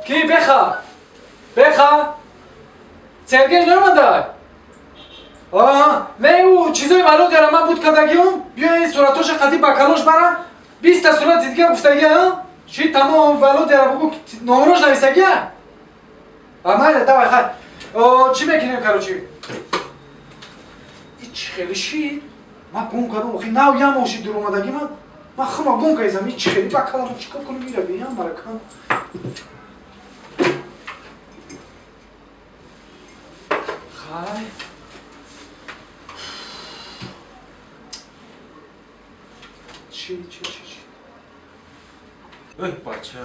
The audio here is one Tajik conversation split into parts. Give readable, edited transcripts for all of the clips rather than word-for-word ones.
Ки беха? Беха? Сергей наомада? Аа, не ӯ чизои Володяра ман буд кардагиам, биё ин суратоша қати ба калош бара, 20 та сурати дига гуфтагия, а? Чи тамом Володяра бугу номрош нависагия? А майла, давай, хай. О, чӣ мекунем, короче? И чӣ хеле шид? Ман гум кардам, охи нав ям оши дуромадаги ман. Ман хума гум кардам, и чӣ хеле ба калам чикор кунем ира биям баракам. Хай. Чӣ, чӣ, чӣ, чӣ? Эй, бача,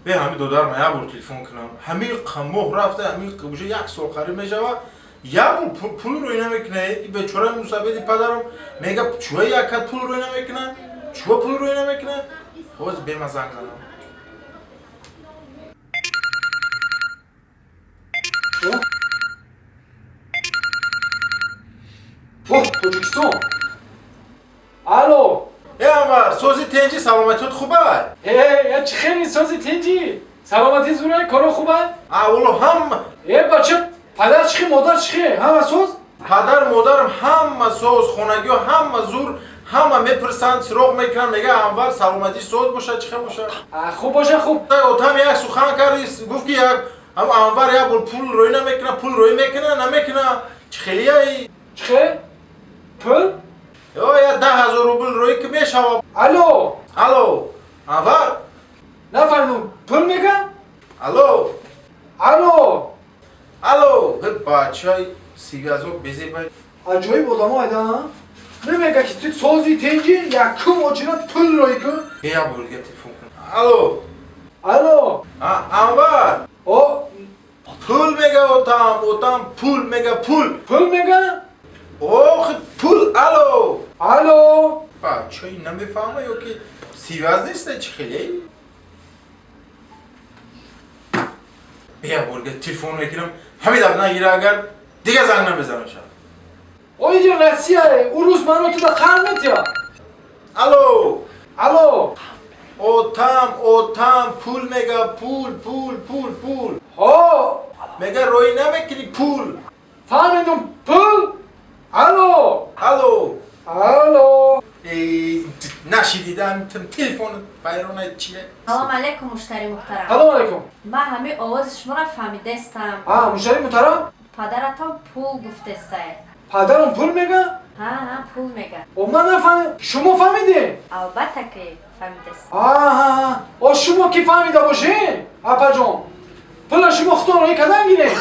бе ҳами додарма як бор телефон кунам. Ҳами моҳ рафта, ҳами уже як сол қариб мешава. Як бор пул рӯй намекуна. И бечора мусабеди падарам мега чуа якат пул рӯй намекуна? Чуа пул рӯй намекуна? Ҳозир бема занг занам. О, Тоҷикистон. Алло. Э, Анвар, сози тенҷи, саломатиёт хубай? Э, я чӣ хели сози тенҷи? Саломатӣ зурай, коро хубай? А, оло ҳама. Э, бача, падар чӣ хе, модар чӣ хе? Ҳама соз? Падар, модарам ҳама соз, хонагиҳо ҳама зур, ҳама мепурсанд, суроғ мекунанд, мега Анвар саломатӣ соз бошад, чӣ хел бошад? А, хуб боша, хуб. Отам як сухан кард, гуфт ки як ҳам Анвар як бор пул рӯй намекуна, пул рӯй мекуна, намекуна. Чӣ хелияи? Чӣ хел? Пул? Ё, я 10 000 рубл рӯй ки мешава. Алло. Алло. Анвар? Нафаҳмидам, пул мега? Алло. Алло. Алло. Ҳе, бачаи сигазо безебай. Аҷоиб одамо айда, а? Намега ки ту сози тенҷи, якум очират пул рӯй кун. Бе як бор дига телефон кун. Алло. Алло. А, Анвар. О, пул мега отам, отам пул мега пул. Пул мега? Ох, пул, алло. Алло. Бачаи намефаҳма ё ки сиваз неста, чӣ хеле? Бе як бор дига телефон мекунам, ҳамин дафъа нагира агар дига занг намезанам шаб. О, инҷо Россия, ӯ рӯз маро туда қанд метия. Алло. Алло. Отам, отам, пул мега, пул, пул, пул, пул. Ҳо. Мега рӯй намекунӣ пул. Фаҳмидум, пул? Алло. Алло. Алло. Эй, нашидидам, телефон вайрона чие? Салом алейкум, муштари муҳтарам. Салом алейкум. Ман ҳамин овози шуморо фаҳмидастам. А, муштари муҳтарам? Падаратон пул гуфтестае. Падарам пул мега? Ҳа, ҳа, пул мега. О, ман нафаҳмидам. Шумо фаҳмидед? Албатта ки фаҳмидастам. Аҳа, о, шумо ки фаҳмида бошед, апаҷон, пула шумо худтон роҳӣ кардан гиред.